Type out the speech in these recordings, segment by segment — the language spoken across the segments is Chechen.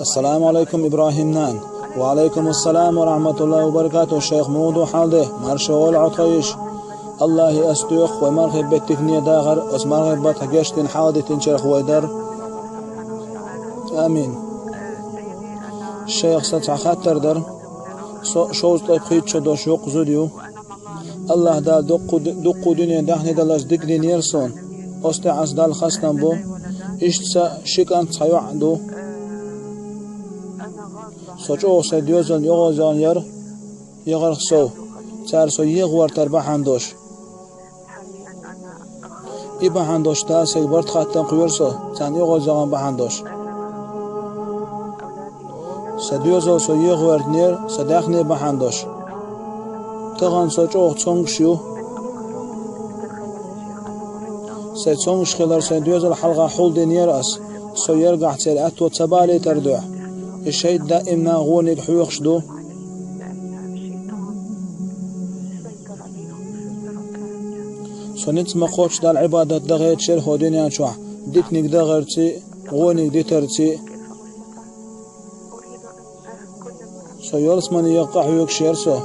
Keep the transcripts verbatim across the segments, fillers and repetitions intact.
السلام عليكم إبراهيم نان. وعليكم السلام ورحمة الله وبركاته. Шайх, муха ду хьал де, марша вола Ӏа тхо йиша. Аллахӏе ас доьху вай мархий беттиг не дахар, ас мархий баттахь гечдина хьал дитинчарах вай дар. Амин. Шайх, сан цхьа хаттар дар. Со шовзткъе пхийтта шо долуш йоккха зуда ю. Аллахӏ Дала дуккху-, дуккху дуьне даьхни даларца дика динера суна. Оцу тӀехь ас Далла хастам бу. Иштта сан ши кӀант, цхьа йоӀ а ду. Со чӀогӀа сайн доьзална оьгӀазъяхна яра, яхарх сов, цара со егӀавар тар бахьана долуш. И бахьана долуш Дала сайга барт хаттам кхоьру со, царна оьгӀазъяхна бахьана долуш. Сан доьзал со егӀаваьртинера, сан даьхни бахьана долуш. Тахана со чӀогӀа цомгуш ю. Сайн цомгуш хилар сайн доьзал хьалха хьулдинера ас. Со яргахь церан аьтто ца балийтар дуьхьа. И шайтӀа даимна гӀониг хьоьхуш ду. Со ницкъ ма кхоччу Далла Ӏибадат дан гӀерташ яра хӀокху дуьнен чохь, диканиг дан гӀертарций, гӀониг дитарций. Со ялсамане яха къахьоьгуш яра со.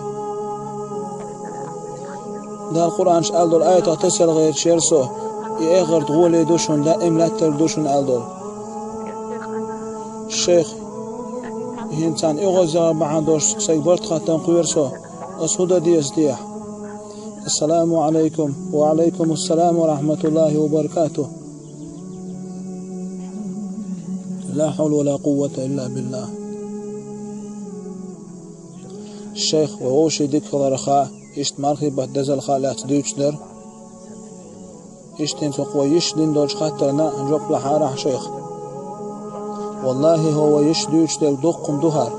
Дала Къуръанчу аьлла долу аятах тасар гӀерташ яра со, и эхарт гӀоле ду шуна, даим лаьттар ду шуна аьлла долу. Шайх, хӀинца царна оьгӀазъяхар бахьана долуш сайга барт хаттам кхоьру со, ас хӀун дан деза техьа? السلام عليكم. وعليكم السلام ورحمة الله وبركاته. لا حول ولا قوة إلا بالله. Шайх, вай вовшийн дика хиларх а, иштта мархий баттан дезалх а лаьцна дуьйцуш дара. Иштта хӀинца хӀокху вай йиша дина долчу хаттарна жоп лахьара ахь, шайх. Валлахи, хӀокху вай йиша дуьйцуш дерг дуккха хӀума ду хӀара.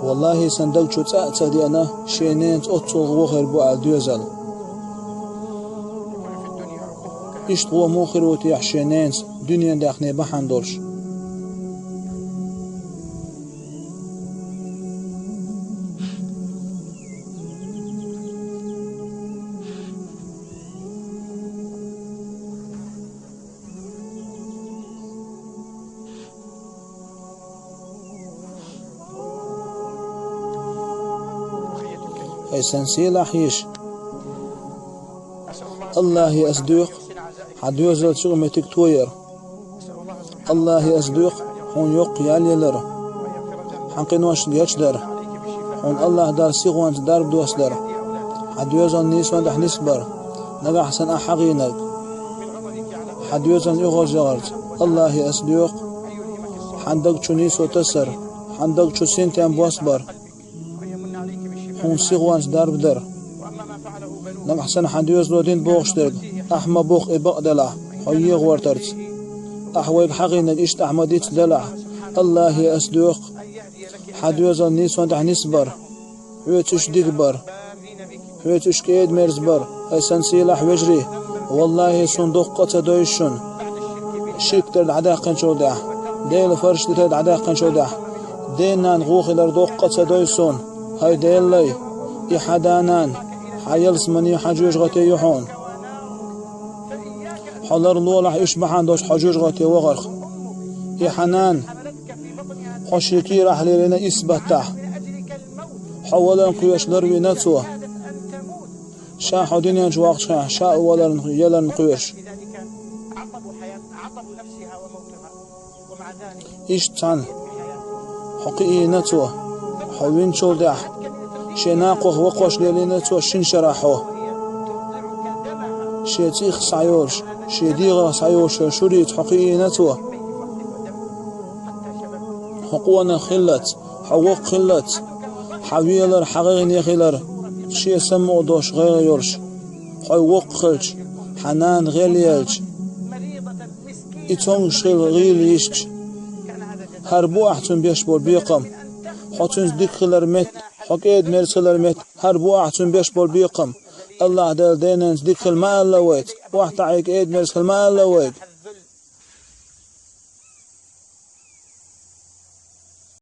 Валлахи, сан даг чу цкъа а ца деана, шен ненаца оццул гӀо хир бу аьлла доьзал. Иштта гӀо муха хир ву техьа шен ненаца, дуьнен даьхни бахьана долуш? Ай сан сийлахь йиша, Аллахе ас доьху хьан доьзалца юкъаметтиг тояр. Аллахе ас доьху хьуна йоккха ял ялар, хьан къиношна гечдар, хьуна Аллахь Дала сихонца дарба доссадар, хьан доьзална нийсонна тӀехь нисбар, нагахь санна ахь хьахийнарг, хьан доьзална оьгӀазъяхарца. Аллахе ас доьху хьан даг чу нийсо тасар, хьан даг чу синтем боссабар, хьуна сихонца дарба дар. Нагахь санна хьан доьзало дина бохуш дерг ахь ма боху и бакъ делахь, хьо егӀавартарца. Ахь вайга хьахийнарг иштта ахь ма дицделахь, Аллахе ас доьху хьан доьзална нийсонна тӀехь нисбар, хьоьца уьш дика бар, хьоьца уьш кӀеда-мерза бар. Ай сан сийлахь вежарий, валлахи, суна доккха къа ца дойзу шуна. Ширк дар дӀадаьккхинчул тӀаьхьа, Делан фарзаш дитар дӀадаьккхинчул тӀаьхьа, ден-нанна гӀо хилар доккха къа ца дойзу суна. ХӀай Делан лай, и хьан да-нана хьан ялсамане, хьан жоьжахате ю хьуна. Хьо ларлолахь уьш бахьана долуш хьо жоьжахате вахарх. И хьан нана хьо шен кийрахь лелийна исс баттахь. Хьо валарна кхоьруш ларвина цо. Ша хьо дуьнен чу воккхучу хенахь, ша а валарна, яларна кхоьруш. Иштта цхьаьна хьо кхиийна цо, хьо винчул тӀаьхьа шен накхох воккхуш лелийна цо шина шарахь хьо. Шен цӀийх схьайолуш, шен дегӀах схьайолуш шурица хьо кхиийна цо. Хьо къонах хиллалц, хьо воккха хиллалц, хьан велар, хьан гӀайгӀане хилар шен самукъа долуш, гӀайгӀа йолуш, хьо воккха хилча, хьан нана гӀелъелча, и цомгуш хила гӀийла йисча, хӀара бу ахь цунна беш болу бекхам, хьо цуьнца дика хилар метта, хьо кӀеда-мерза хилар метта, хӀара бу ахь цунна беш болу бекхам. Аллахь Дала денанца дика хила ма аьлла вайца, охьатаӀийга кӀеда-мерза хила ма аьлла вайга.